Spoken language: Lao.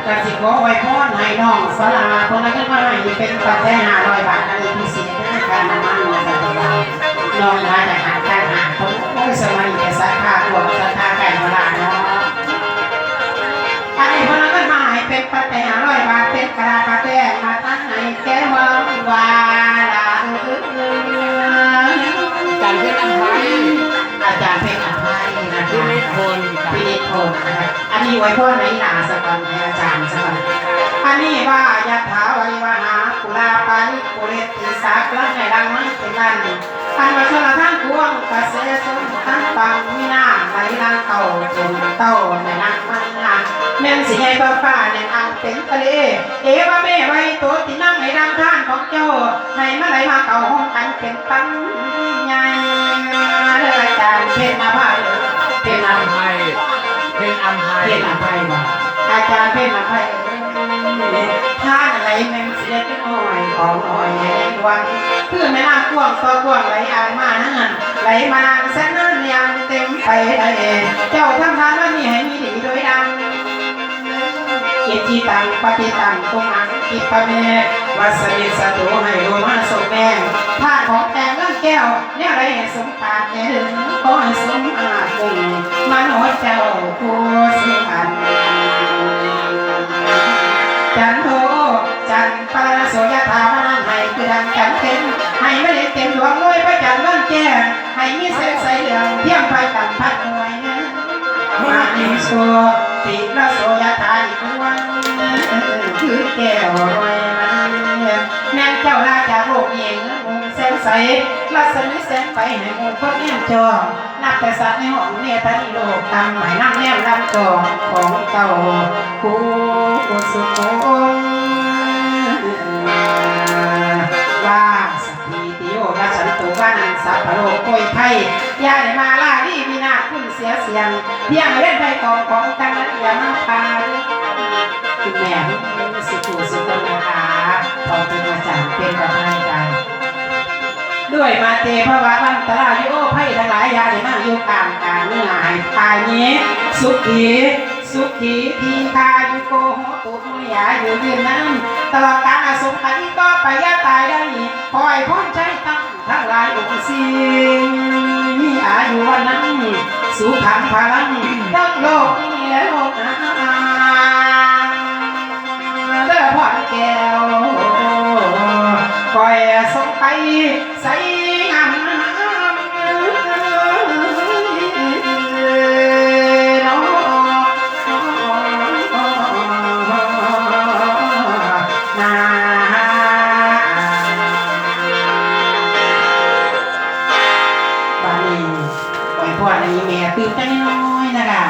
ກະຊິຂໍອວຍພອນໃຫ້ນ້ອງສາລາ ເພິ່ນເອົາເງິນມາໃຫ້ເປັນປັດໄຈຫ້າຮ້ອຍບາດ ອັນນີ້ພິເສດເດີ ຄ່ານ້ຳມັນ ວ່າຊັ້ນເພິ່ນວ່າ. ນ້ອງວ່າຈະຫາການຫາຄົນ ໂອ້ຍ ສະໄໝນີ້ກະສັດທາກວ້າງ ສັດທາໃກ້ບໍ່ຫຼາຍເນາະ. ອັນນີ້ເພິ່ນເອົາເງິນມາໃຫ້ເປັນປັດໄຈຫ້າຮ້ອຍບາດ ເປັນກະລາປາແຕ້ມາຕັ້ງໃຫ້ແກ່ເຮົາວ່າລະ ອາຈານເພັນອຳໄພ ອາຈານເພັນອຳໄພນະຄະ ພິນິດພົນ ພິນິດພົນນະຄະ. ອັນນີ້ອວຍພອນໃຫ້ອີ່ຫຼ້າສາກ່ອນ ໃຫ້ອາຈານສາກ່ອນ. ອັນນີ້ວ່າ ຍະຖາວາລິວະຫາປູລາປາລິປູເຣນຕິສາຄະລັງ ໃຫ້ຫຼັງມັນເປັນນັ້ນ ອັນວ່າຊົນລະທານກວ້າງກະແສຊົນທັນຟັງ ມີນ້ຳໄຫຼຫຼັງເຕົ້າຈົນເຕົ້າໃນຫຼັງມັນນະ ແມ່ນຊິໃຫຍ່ທົ່ວຟ້າແໜ້ນອ່າງເຕັມທະເລ. ເອວະເມວະອິໂຕ ຕິນັງ ໃຫ້ດັ່ງທານຂອງເຈົ້າ ໃຫ້ມັນໄຫຼມາເຂົ້າຮ່ວມກັນເປັນ ປັນຍາເດີ ອາຈານເພັນອຳໄພ ເພັນອຳໄພ ເພັນອຳໄພ ເພັນອຳໄພບໍ່ ອາຈານເພັນອຳໄພ ທານໃດແມ່ນເສຍເລັກນ້ອຍ ຂອງນ້ອຍໃຫຍ່ຫຼວງ ຄືແມ່ນ້ຳກວ້າງຕໍ່ກວ້າງໄຫຼອ່າງມານັ້ນ ໄຫຼມານານແສນນານຢ່າງເຕັມໄປໄດ້ ເຈົ້າທຳທານວັນນີ້ໃຫ້ມີດີໂດຍດັງ ອິດທິຕັງ ປະຕິຕັງ ຕຸມຫັງ ກິດປະເມ ວັດສະມິດສະໂຕ ໃຫ້ໂລມາສົມແມງ ທາດຂອງແຕ່ງເງິນແກ້ວ ແນວໃດໃຫ້ສົມປາດແດ່ເດີ ຂໍໃຫ້ສົມອາດມຸ່ງ ມະໂນເຈົ້າຜູ້ສຸອັນ ຈັນໂທ ຈັນປະລະໂສ ຍະຖາ ມະນານ ໃຫ້ຄືດັ່ງຈັນເຕັມ ໃຫ້ມະລິເຕັມດວງ ໂດຍພະຈັນວັນແຈ້ງ ໃຫ້ມີແສງໃສເຫຼືອງ ທຽມພະຈັນພັດຮວຍ ມະນິໂສ ຕິລະໂສ ຍະຖາ ອີກດວງ ຄືແກ້ວຮວຍ ແມ່ນເຈົ້າລາຈາກໂລກນີ້ ແສງໃສ ລັດສະໝີແສງໄປໃຫ້ໝູ່ຄົນແນມຈ້ອງ ນັບແຕ່ສັດໃນຫ້ອງເມຕານີໂລກຕ່ຳ ໃຫ້ນຳແນມລຳຈອງຂອງເຈົ້າຜູ້ສຸຄົນ ວ່າ ສະ ທີຕິໂຍ ຍະສັນໂຕ ວານັງ ສັບພະໂລກໂພຍໄພ ຢ່າໄດ້ມາລາລີວິນາດ ຄຸນເສຍສຽງ ພຽງເວນໄພກອງຂອງຈັງ ຢ່າມາພາ ຄຸນແມ່ ສຸຜູ້ສຸຄົນນະຄະ ຂອບຄຸນອາຈານເປັນປະທານໃຫຍ່ໄປ ດ້ວຍມາເຕພະວະວັນຕະລາຍຸໂອ ໄພທັງຫຼາຍ ຢ່າໄດ້ມາຢູ່ຂ້າງກາງ ເມື່ອໃຫ້ຕາຍນີ້ ສຸຂີ ສຸຂີ ທີຄາຍຸໂກ ໂຫຕຸ ມີອາຍຸຍືນນານ ຕະຫຼອດການອະສົງໄຂຕໍ່ໄປ ຢ່າຕາຍໄດ້ ຂໍໃຫ້ພອນໄຊຕັ້ງທັງຫຼາຍອົງສິ່ງ ມີອາຍຸວັນນະ ສຸຂັງພະລັງ ທັງໂລກນີ້ແລະໂລກໜ້າ ເດີພອນແກ້ວ ຂໍໃຫ້ສົມໄປ ໃສງາມເນາະ ນາ ບາດນີ້ ອວຍພອນໃຫ້ແມ່ຕື່ມຈັກໜ້ອຍນະລະ.